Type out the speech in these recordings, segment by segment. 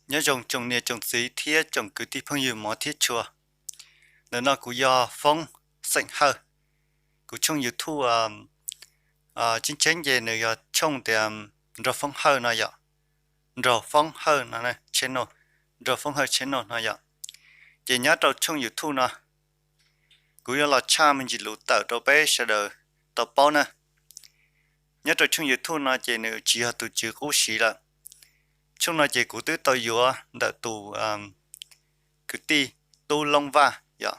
Nyob zoo tsoom niam tsoom txiv thiab tsoom kwv tij phooj ywg mov thiab tshua. Ntawm no kuv yog Foob xeem Hawj. Kuv tshooj YouTube tseeb tseeb ces nws yog tshooj tias Nraug Foob Hawj no yom. Nraug Foob Hawj no, Nraug Foob Hawj channel no yom. Ces nyob rau tshooj YouTube no, kuv yuav los tshaj me ntsis lus tawm rau peb sawv daws tau paub na. Nyob rau tshooj YouTube no ces nws tsis yog tus tswv qub siv lawm. Tshooj no ces kuv twb tau yuav ntawm tus kwv tij Tub Loob Vaj yom.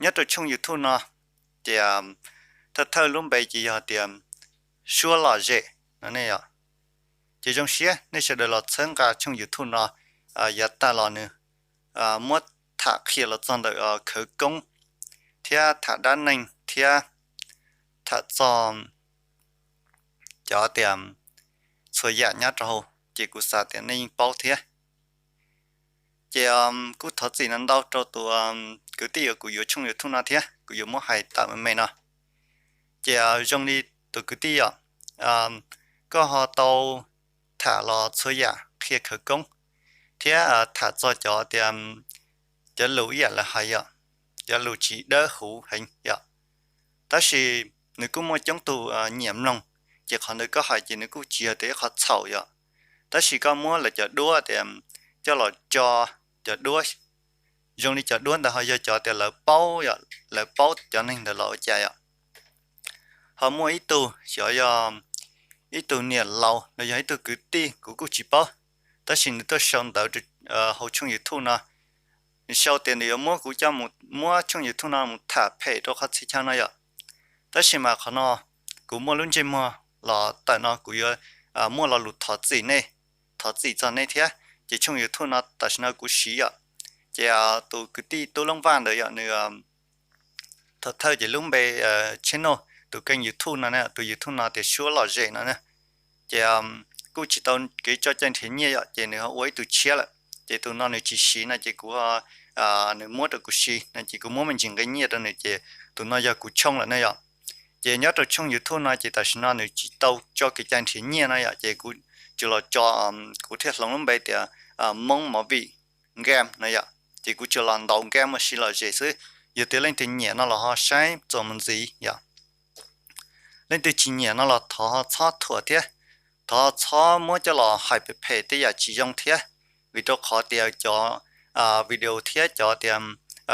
Nyob rau tshooj YouTube no ces thawj thawj lub npe ces yog tias Suab Lom Zem no ne yom. Ces zoo siab nej sawv daws los txhawb nqa tshooj YouTube no. Yav tas los nws muab tham qhia los txog ntawm khawv koob thiab tham dab neeg thiab tham txog cov tias txhua yam nyob rau hauv, ces kuv xav tias nej yeej paub thiab. Ces kuj thov txim ntau ntau rau tus kwv tij uas kuv yuav tshooj YouTube no thiab kuv yuav muab hais tawm me me no. Ces zoo li tus kwv tij yom, koj ho tau tham los txhua yam qhia khawv koob thiab tham txog cov tias cov lus ib yam lawv hais yom, cov lus tsis dawb huv heev yom. Tab sis nws kuj muaj coob tus nyiam mloog, ces qhov ntawd koj hais ces nws kuj tsis yog tias ib qhov txhaum yom. Tab sis koj muab lawv cov duab tias coj los tso, cov duab zoo li cov duab ntawd ho yog cov tias lawv paub, lawv paub cov neeg ntawd los ua cas yom. Ho muaj ib tug xyov yog ib tug niam laus los yog ib tug kwv tij kuv kuj tsis paub, tab sis nws tuaj sau ntawv hauv tshooj YouTube no. Nws sau tias nws yuav muab kuv coj mus, muab tshooj YouTube no mus tham phem rau qhov txhia chaw no yom. Tab sis mas qhov no kuv muaj lub ntsej muag los tawm no kuv yuav muaj lo lus thov txim nej, thov txim txog nej thiab. Ces tshooj YouTube no tam sim no kuv siv yom, ces tus kwv tij Tub Loob Vaj ntawd yom, nws thawj thawj ces lub npe channel, tus kênh YouTube no, tus YouTube no tias Suab Lom Zem no na. Ces kuj tsis tau kev tso cai nrhiav nyiaj yom, ces nws ho ua ib tug tshiab lawm. Ces tus no nws tsis siv no ces kuv, nws muab rau kuv siv no ces kuv muab me ntsis nqe nyiaj rau nws ces tus no yog kuv tshooj lawm ne yom. Ces nyob rau tshooj YouTube no ces tam sim no nws tsis tau tso kev cai nrhiav nyiaj no yom, ces kuv tsuas los tso, kuv thiaj hloov lub npe tias Hmoob Movie Game no yom. Ces kuv tsuas los ntaus game ua si lom zem xwb. Yog tias leej twg nyiam no los ho saib txuas mus ntxiv yom. Leej twg tsis nyiam no los thov txhob thuam thiab, thov txhob muab coj los hais phem phem tej yam tsis zoo thiab. Vim rau qhov tias cov video thiab cov tias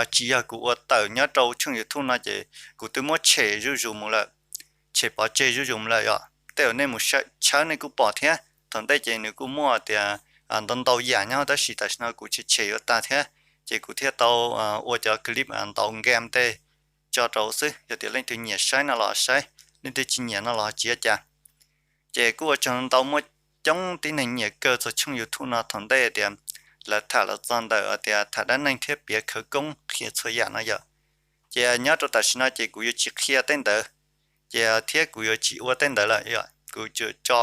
tsis yog kuv ua tawm nyob rau tshooj YouTube no ces kuv twb muab tshem zuj zus mus lawm, tshem pov tseg zuj zus mus lawm yom. Tej uas nej mus tshawb nej kuj pom thiab, thaum ntej ces nws kuj muaj tias ntau ntau yam nyob tab sis tam sim no kuv tshem tshem yuav tag thiab, ces kuv thiaj tau ua cov clip ntaus game tej tso rau xwb. Yog tias leej twg nyiam saib no los saib, leej twg tsis nyiam no los tsis ua cas. Ces kuj ua tsaug ntau, muaj coob tib neeg nyiam kawg txog tshooj YouTube no thaum ntej tias lawv tham los txog ntawm tias tham dab neeg thiab piav khawv koob qhia txhua yam no yom. Ces nyob rau tam sim no ces kuv yuav tsis qhia tej ntawd, ces thiab kuv yuav tsis ua tej ntawd lawm yom. Kuv tsuas tso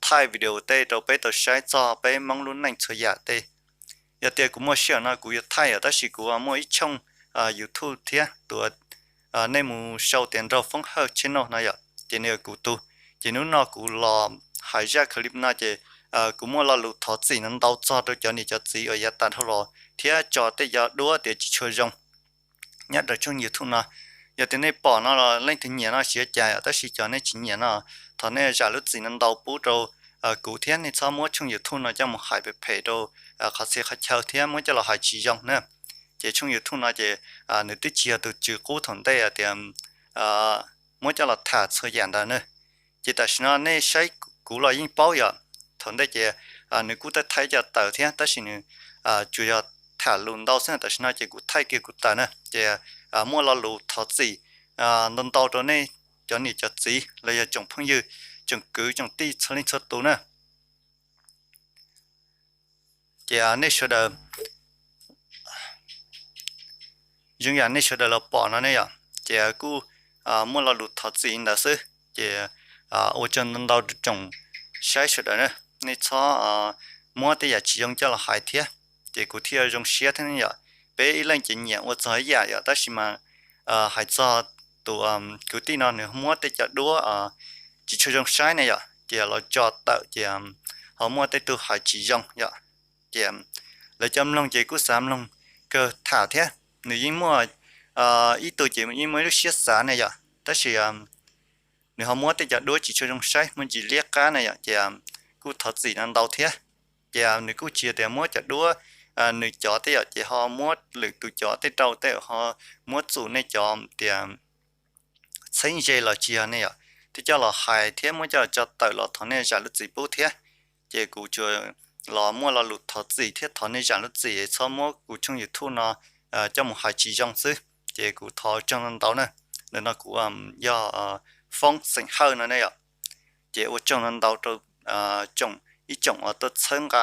thaij video tej rau peb tau saib txog peb Hmoob lub neej txhua yam tej. Yog tias kuv muaj sij hawm no kuv yuav thaij yom, tab sis kuv muaj ib tshooj YouTube thiab tus nej mus sau tias Nraug Foob Hawj channel no yom, ces nws yog kuv tus. Ces hnub no kuv los hais zaj clip no ces kuv muaj lo lus thov txim ntau ntau txog rau cov niam cov txiv uas yav tas dhau los thiab tso tej cov duab tias tsis tshua zoo nyob rau tshooj YouTube no. Yog tias nej pom no los leej twg nyiam no siv ua cas yom, tab sis cov nej tsis nyiam no, thov nej zam lub txim no ntau pub rau kuv thiab nej txhob muab tshooj YouTube no coj mus hais phem phem rau qhov txhia qhov chaw thiab muab coj los hais tsis zoo na. Ces tshooj YouTube no ces nws twb tsis yog tus tswv qub thaum ntej tias muab coj los tham txhua yam ntawd na. Ces tam sim no nej saib kuv los yeej paub yom, thaum ntej ces nws kuj thaij thaij cov tawm thiab tab sis nws tsuas yog tham lus ntau xwb, tam sim no ces kuv thaij kiag kuv tawm na. Ces muaj lo lus thov txim ntau ntau rau nej cov niam cov txiv los yog tsoom phooj ywg, tsoom kwv tsoom tij txhua leej txhua tus na. Ces nej sawv daws, zoo yam nej sawv daws los pom no ne yom, ces kuj muaj lo lus thov txim ntawd xwb. Ces ua tsaug ntau ntau rau tsoom saib sawv daws na, nej txhob muab tej yam tsis zoo coj los hais thiab, ces kuv thiaj zoo siab thiab ne yom. Peb ib leej ces nyiam ua txog ib yam yom, tab sis mas hais txog tus kwv tij no nws muab tej cov duab tsis tshua zoo saib ne yom, ces los tso tawm ces ho muaj tej tug hais tsis zoo yom. Ces lawv cov mloog ces kuj xav mloog kawg tham thiab. Nws yeej muaj ib tug ces yeej muaj ib lub siab xav ne yom, tab sis nws ho muab tej cov duab tsis tshua zoo saib, muaj ntsis liab qab ne yom, ces kuj thov txim no ntau thiab. Ces nws kuj tsis yog tias muab cov duab nws cov tej yom, ces ho muab lwm tus cov tej rau tej ho muab txum nej cov tias txheeb ze los tsis yog ne yom, twb coj los hais thiab muab coj los tso tawm los thov nej zam lub txim pub thiab. Ces kuv tsuas los muaj lo lus thov txim thiab thov nej zam lub txim, txhob muab kuv tshooj YouTube no coj mus hais tsis zoo xwb. Ces kuv thov tsaug ntau ntau na. Ntawm no kuv yog Foob xeem Hawj no ne yom. Ces ua tsaug ntau ntau rau tsoom, ib tsoom uas tuaj txhawb nqa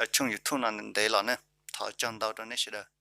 tshooj YouTube no ntev los na. Thov tsaug ntau rau nej sawv daws.